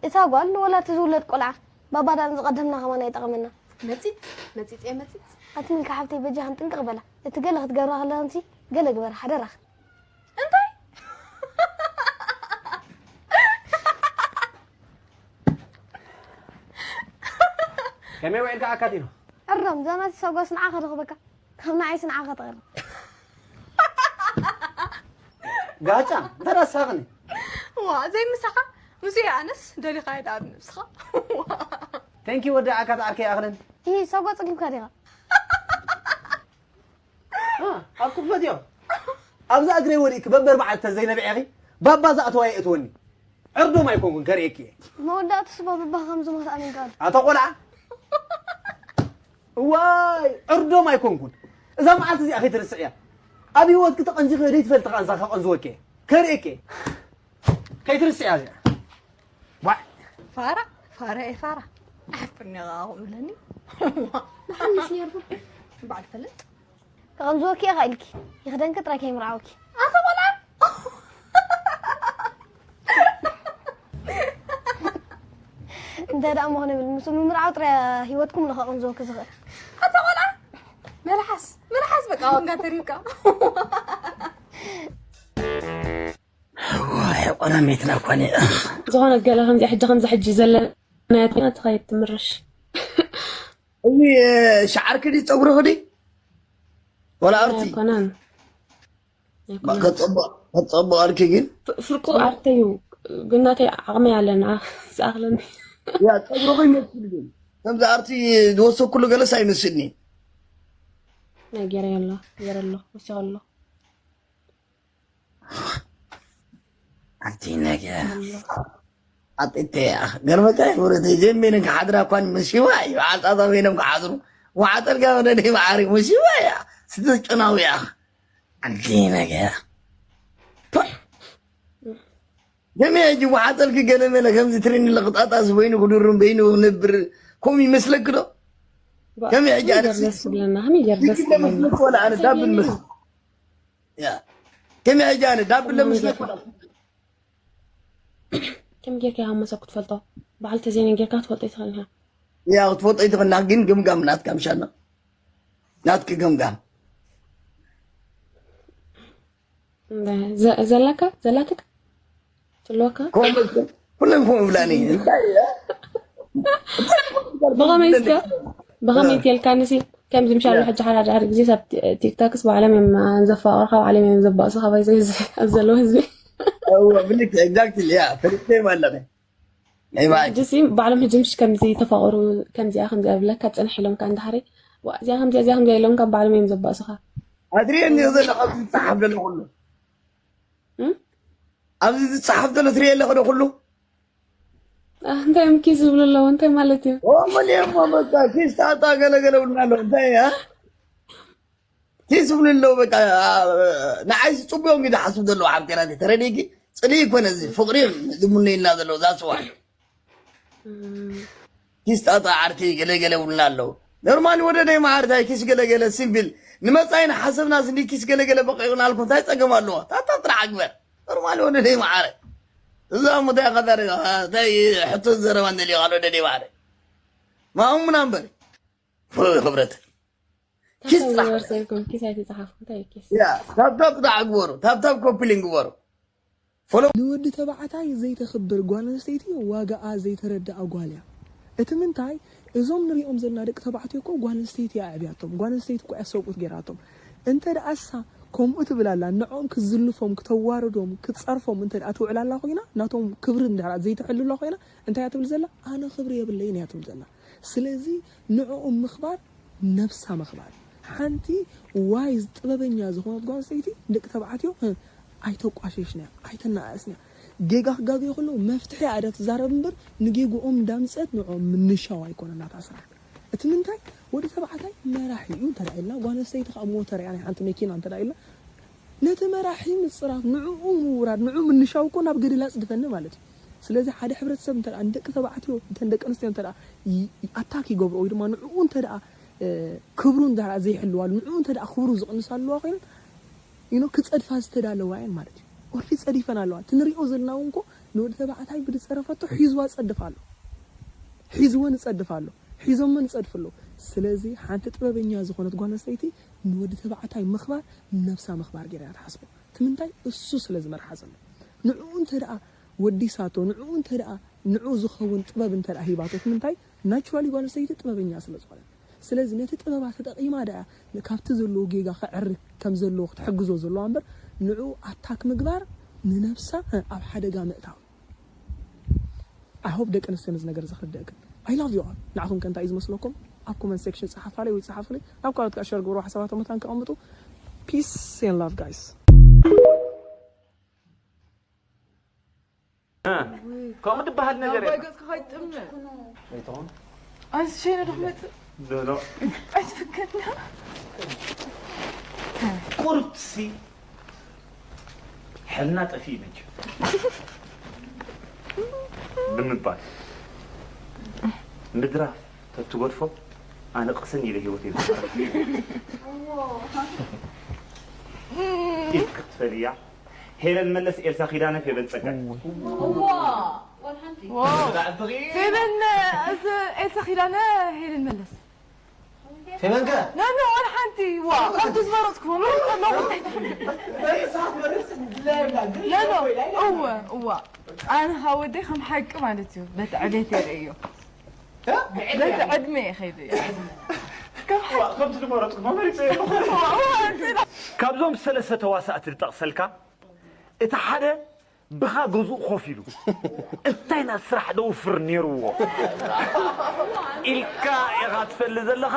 እታ ጓል ወላ እቲ ዝውለድ ቆልዓ ባባ ደኣ ንዝቐደምና ከማን ኣይጠቐመና መጺጽ መጺጽ እየ መጺጽ ኣቲ ሚልካ ሓብተይ በጃኽን ጥንቅቕ በላ እቲ ገለ ክትገብራ ከለኽንሲ ገለ ግበራ ሓደራኽ እንታይ ከመይ ውዒልካ ኣካቲኖ ዕራም እዛ ናቲ ሰጓስ ንዓኻ ረኽበካ ካብ ንዓይስ ንዓኻ ተቕርብ ጋጫ እንተ ረሳኽኒ ዋ ዘይምሳኻ ምስኡ ኣነስ ደሊኻ ይደኣ ብነብስኻ ተንኪ ወዲ ኣካት ዓርከይ ኣኽለን ይህ ሰጓ ጸጊምካ ዲኻ ኣብ ክፍለት እዮም ኣብዛ እግረይ ወዲእኪ በበር በዓል ተዘይነብዐኺ ባባ ዝኣተዋ የእትወኒ ዕርዶም ኣይኮንኩን ከርእየኪ እየ መወዳእቱ ስባ ብባኻ ከም ዝሞት ኣሚንካ ኣሎ ኣቶ ቆልዓ እዋይ ዕርዶም ኣይኮንኩን እዛ መዓልቲ እዚኣ ከይትርስዕያ ኣብ ህይወትኪ ተቐንዚኺ ደይትፈልጢ ኸኣ እንሳ ከቐንዝወኪ እየ ከርእየኪ እየ ከይትርስዕያ እዚኣ ዋዕ ፋራ ፋራ እየ ፋራ ኣሕፍርኒ ኸኣ ከምኡ ኢለኒ ንሓምሽ ነይርኩም በዓል ፈልጥ ከቐንዝወኪ ኢኻ ኢልኪ ይኽደንኪ ጥራይ ከይምርዓወኪ ኣቶ ቆልዓ እንታይ ደኣ እሞ ክንብል ምስ ምምርዓው ጥራይ ህይወትኩም ንኸቐንዝወኪ ዝኽእል ኣቶ ቆልዓ መልሓስ መልሓስ በቃ ዋጋ ተሪብካ ዋይ ቆላሚትና እኳ እኔ ዝኾነ ገለ ከምዚ ሕጂ ከምዚ ሕጂ ዘለናያ ኮይና ትኸይድ ትምርሽ እዚ ሸዓርኪ ድዩ ፀጉርኺ ድዩ ወላ ኣርቲ ኣይኮነን ከፀብቕ ኣልኪ ግን ፍርቁ ኣርተዩ ግን ናተይ ዓቕመይ ኣለና ዝኣኽለኒ ያ ፀጉርኺ ይመስል ግን ከምዚ ኣርቲ ዝወሰኩሉ ገለስ ኣይመስልኒ ናይ ገይረ ኣሎ ገይረ ኣሎ ወሲኸ ኣሎ ኣቲ ነገር ኣጥተ ገርመካ ወረተ ጀሜንን ክሓድራ እኳን መሲዋ እዩ ዓልጣታ ኮይኖም ክሓድሩ ዋዓጠልካ ወደ ማዓሪ መሲዋ እያ ስትጨናዊ እያ ኣቲ ነገር ጀሜ ሕጂ ዋዓጠልኪ ገለ መለ ከምዚ ትሪኒ ለቕጣጣስ በይኑ ክድሩን በይኑ ክነብር ከምኡ ይመስለኪ ዶ ከመይ ሕጂ ኣነ ደስ ብለና ከመይ ገር ደስ ብለና ወላ ኣነ ዳብል መስ ያ ከመይ ሕጂ ኣነ ዳብል ለምስለኪ ከም ጌርካ ኢኻ መሰብ ክትፈልጦ? ባዕሉ ተዘይነገርካ ክትፈልጦ ይትኽእል ኢኻ። ያ ክትፈልጦ ይትኽእል ኢኻ፣ ግን ግምጋም ናትካ ምሻና ናትኪ ግምጋም ዘላካ ዘላትክ ትልወካ ከምኡ ኩለን ከምኡ ይብላኒ እንታይ ብኸመይ ብኸመይ ትልካኒ ሲ ከምዚ ምሻሉ ሕጂ ሓደ ሓደ ግዜ ኣብ ቲክቶክስ ባዕሎም እዮም ዘፋቕርካ ባዕሎም እዮም ዘባእሱካ ባይዘ ኣብ ዘለዎ ህዝቢ እወ ብልክ exactly ያ ፈሊጠ ማለት ነው ሕጂ ሲ ባዕሎም ሕጂ ምሽ ከምዚ ተፋቕሩ ከምዚኣ ከምዚኣ ብለካ ፅንሕ ኢሎም ካ እንዳሓሪ እዚኣ ከምዚኣ እዚኣ ከምዚኣ ኢሎም ካብ ባዕሎም እዮም ዘባእሱካ ኣትሪኦ እንዲዮ ዘለካ ዝፀሓፍ ዘሎ ኩሉ ኣብዚ ዝፀሓፍ ዘሎ ትሪኦ ኣለክ ዶ ኩሉ እንታይ እዮም ኪስ ዝብሉ ኣለዎ እንታይ ማለት እዩ ምን እሞ በቃ ኪስ ጣጣ ገለገለ ብልና ኣለዉ እንታይ ያ ኪስ ብሉ ኣለዉ በቃ ንዓይ ዝፅቡዮም እዩ ዝሓስብ ዘለዉ ሓብቴና ተረዲእኪ ፅልኢ ይኮነ እዚ ፍቅሪ ዝምነዩና ዘለዉ ዛስዋ ኪስ ጣጣ ዓርከይ ገለገለ ብሉና ኣለዉ ኖርማሊ ወደደይ ማዓርታይ ኪስ ገለገለ ሲምፕል ንመፃኢ ንሓሰብናስ እንዲ ኪስ ገለገለ በቂቕናልኩም እንታይ ፀገም ኣለዎ ታታ ጥራሕ ግበር ኖርማሊ ወደደይ ማዓረ እዛ ሙታይ ከታሪ እንታይ ሕቶ ዘረባ እንደልዮ ካልኦ ወደደይ ማዓረ ማኡምና እምበር ክብረት ኪስ ጥራሕ ወርሰልኩም ኪስ ኣይተፃሓፍኩም እንታይ ኪስ ያ ታብታብ ጥራሕ ግበሩ ታብታብ ኮፒሊን ግበሩ ንወዲ ተባዕታይ ዘይተኽብር ጓል ኣንስተይቲ ዋጋኣ ዘይተረድኣ ጓል እያ። እቲ ምንታይ እዞም ንሪኦም ዘለና ደቂ ተባዕትዮ እኮ ጓል ኣንስተይቲ እያ ኣዕብያቶም። ጓል ኣንስተይቲ እኮ እያ ሰብኡት ገይራቶም። እንተ ደኣ እሳ ከምኡ ትብል ኣላ ንዕኦም ክትዝልፎም፣ ክተዋርዶም፣ ክትጸርፎም እንተ ደኣ ትውዕል ኣላ ኮይና ናቶም ክብሪ እንድሕር ዘይተሕሉ ኣላ ኮይና እንታይ እያ ትብል ዘላ? ኣነ ክብሪ የብለይን እያ ትብል ዘላ። ስለዚ ንዕኦም ምኽባር ነብሳ ምኽባር እዩ። ሓንቲ ዋይዝ ጥበበኛ ዝኾነት ጓል ኣንስተይቲ ንደቂ ተባዕትዮ ኣይተቋሽሽንያ ኣይተነኣእስንያ ጌጋ ክጋገዩ ከለዉ መፍትሒ ኣደ ትዛረብ እምበር ንጌግኦም እንዳምፀት ንዕኦም ምንሻው ኣይኮነን ናታ ስራሕ እቲ ምንታይ ወዲ ተባዕታይ መራሒ እዩ እንተ ኢልና ጓል ኣንስተይቲ ከዓ ሞተር እያ ናይ ሓንቲ መኪና እንተ ኢልና ነቲ መራሒ ምፅራፍ ንዕኡ ምውራድ ንዑ ምንሻው እኮ ናብ ገደል ኣፅድፈኒ ማለት እዩ ስለዚ ሓደ ሕብረተሰብ እንተ ንደቂ ተባዕትዮ እተን ደቂ ኣንስትዮ እንተ ኣታክ ይገብሮ ወይ ድማ ንዕኡ እንተ ክብሩ እንተ ዘይሕልዋሉ ንዕኡ እንተ ክብሩ ዝቕንሳ ኣለዋ ኮይነን you know ክፀድፋ ዝተዳለዋ እየን ማለት እዩ ኦልሬዲ ፀዲፈን ኣለዋ እቲ ንሪኦ ዘለና እውን እኮ ንወዲ ተባዕታይ ብዝፀረፈቶ ሒዝዋ ፀድፍ ኣሎ ሒዝወን ይፀድፍ ኣሎ ሒዞመን ይፀድፍ ኣሎ ስለዚ ሓንቲ ጥበበኛ ዝኾነት ጓል ኣንስተይቲ ንወዲ ተባዕታይ ምኽባር ነብሳ ምኽባር ገይራ እያ ትሓስቦ እቲ ምንታይ እሱ ስለ ዝመርሓ ዘሎ ንዕኡ እንተ ደኣ ወዲሳቶ ንዕኡ እንተ ደኣ ንዕኡ ዝኸውን ጥበብ እንተ ደኣ ሂባቶ እቲ ምንታይ naturally ጓል ኣንስተይቲ ጥበበኛ ስለ ዝኾነት ስለዚ ነቲ ጥበባ ተጠቒማ ደኣ ካብቲ ዘለዎ ጌጋ ከዕሪ ከም ዘለዎ ክትሕግዞ ዘለዋ እምበር ንዕኡ ኣታክ ምግባር ንነብሳ ኣብ ሓደጋ ምእታው I hope ደቂ ኣንስትዮ ነዚ ነገር እዚ ክርደእክን I love you all ንዓኹም ከ እንታይ እዩ ዝመስለኩም ኣብ comment section ጸሓፋለይ ወይ ጸሓፉለይ ናብ ካልኦት ከዓ share ግበሩ ሓሳባቶም መታን ከቐምጡ peace and love guys ከምኡ ዝበሃል ነገር የለን። ገጽካ ከይጥምዕ። ኣይትኾን። ኣንስ ሸይነ ዶ ክመጽእ? ዶ ዶ። ኣይትፍከና። ቁርብሲ ሕልና ጠፊእ መቸም ብምባል ምድራፍ ተትገድፎ ኣነ ቅስን ኢለ ህይወት ኢልክ ክትፈልያ ሄለን መለስ ኤልሳ ኪዳነ ፌበን ጸጋይ ፌበን እዚ ኤልሳ ኪዳነ ሄለን መለስ ፌበን ከ ኖ ኖ ወላ ሓንቲ ዋ ካብቲ ዝበረፅኩ መመሪፅ ኣለኹ እንታይ ትፈልጥ ኖ ኖ እወ እዋ ኣነ ካብ ወደይ ከም ሓቂ ማለት እዩ በቲ ዕቤት የርእዮ በቲ ዕድመ ይኸይድ እዩ ከምቲ ዝበረፅኩ መመሪፅ ካብዞም ሰለስተ ተዋሳእቲ ዝጠቕሰልካ እቲ ሓደ ብኻ ገዝኡ ኮፍ ኢሉ እንታይ ናብ ስራሕ ደውፍር ነይርዎ ኢልካ ኢኻ ትፈሊ ዘለኻ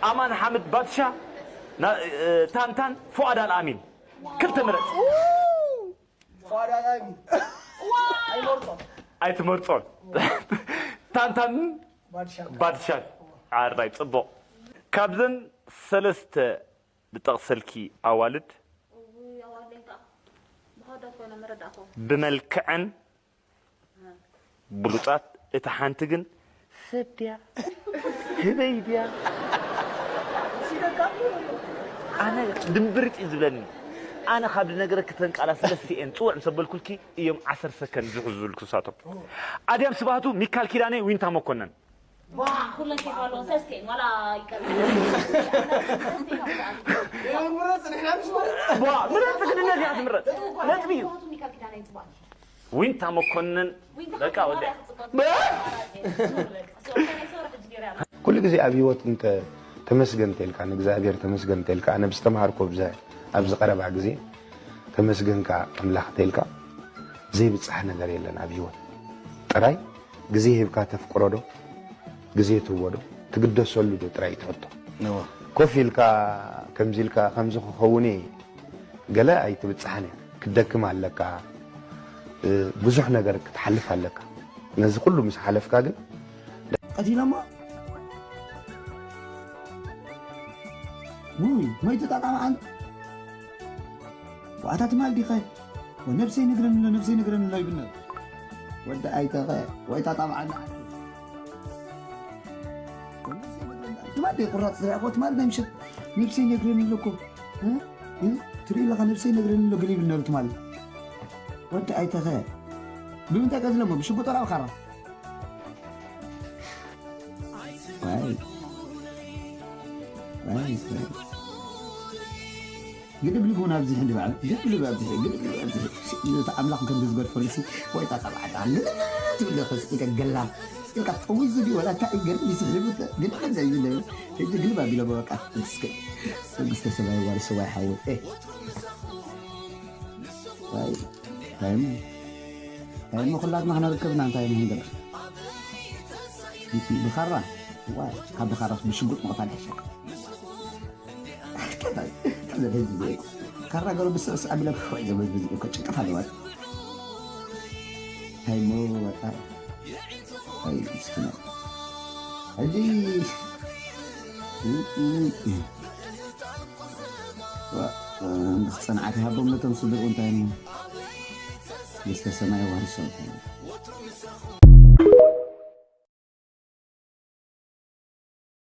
ኣማን ሓምድ ባድሻ ታንታን ፉኣድ ኣልኣሚን ክልተ ምረፅ ኣይትመርፆን ታንታን ባድሻን ዓራይ ፅቡቕ ካብዘን ሰለስተ ዝጠቕሰልኪ ኣዋልድ ብመልክዐን ብሉጻት እታ ሓንቲ ግን ሰብ ድያ ህበይ ድያ ኣነ ድምብርጥ እዩ ዝብለኒ ኣነ ካብ ዝነገረኪ እተን ቃላት ሰለስቲኤን ጽውዕ ምስ ኣበልኩልኪ እዮም ዓሰርተ ሰከንድ ዝሕዙ ዝብልኩ ንሳቶም። ኣድያም ስብሃቱ፣ ሚካል ኪዳነ፣ ዊንታ መኮነን። ኩለን ኬፍ ኣለዎ ሰስቴን ዋላ ይቀርብ። ምረጽ ንሕና ምስ ዋ፣ ምረጽ ግን እነዚኣ ትምረጽ። ነጥቢ እዩ። ሚካል ኪዳነ ይጽባል ዊንታ መኮነን በቃ ወደ ኩሉ ግዜ ኣብ ህይወት እንተ ተመስገን ተልካ ንእግዚኣብሔር ተመስገን ተልካ ኣነ ብዝተምሃርኮ ብዛ ኣብዚ ቀረባ ግዜ ተመስገንካ ኣምላኽ ተልካ ዘይብጻሕ ነገር የለን ኣብ ህይወት ጥራይ ግዜ ሂብካ ተፍቅሮ ዶ ግዜ ትህቦ ዶ ትግደሰሉ ዶ ጥራይ ትሕቶ ኮፍ ኢልካ ከምዚ ኢልካ ከምዚ ክኸውን እየ ገለ ኣይትብጻሕን እያ ክትደክም ኣለካ ብዙሕ ነገር ክትሓልፍ ኣለካ ነዚ ኩሉ ምስ ሓለፍካ ግን ቀቲሎሞ ውይ መይቱ ጠቃሚ ዓን ዋዕታ ትማል ዲኸ ነብሰይ ነግረኒ ኣሎ ነብሰይ ነግረኒ ኣሎ ይብል ነሩ ወዲ ኣይተኸ ወይ ታጣብዓና ትማል ቁራፅ ዝረኣኮ ትማል ናይ ምሸት ነብሰይ ነግረኒ ኣለኮ ትርኢ ኣለካ ነብሰይ ነግረኒ ኣሎ ገለ ይብል ነሩ ትማል ወዲ ኣይተኸ ብምንታይ ቀትለሞ ብሽጉጥ ወላ ብኻራ ግድብ ልቦና ኣብዚ ሕጂ በዓል ግድብ ልብ ኣብዚ ግድብ ልብ ኣብዚ እቲ ኣምላኽ ከም ዝገድፈሉ ሲ ወይ ጣጣ በዓል ግድብ ትብል ኢኻ ስኢልካ ገላ ስኢልካ ጠዊዙ ድዩ ወላ እንታይ ገድብ ይስሕቡ ግድብ እንታይ ይብል ሕጂ ግድብ ኣቢሎ በቃ እስከ መንግስተ ሰማይ ዋርሶ ወይ ሓወይ እ ታይም ታይም ኩላትና ክነርከብና እንታይ ንህንገር ብኻራ ካብ ብኻራ ብሽጉጥ ምቕታል ይሕሸካ ካራ ገሩ ብስዕስዕ ኣቢለ ክሕዕ ዘበዝብዝ እኮ ጭንቀት ኣለዋ ታይሞ ወጣ ኣይ ምስኪና ሕጂ ጽንዓት ይሃቦም ነቶም ስድርኡ እንታይ ሞ ዝተሰማይ ዋርሶም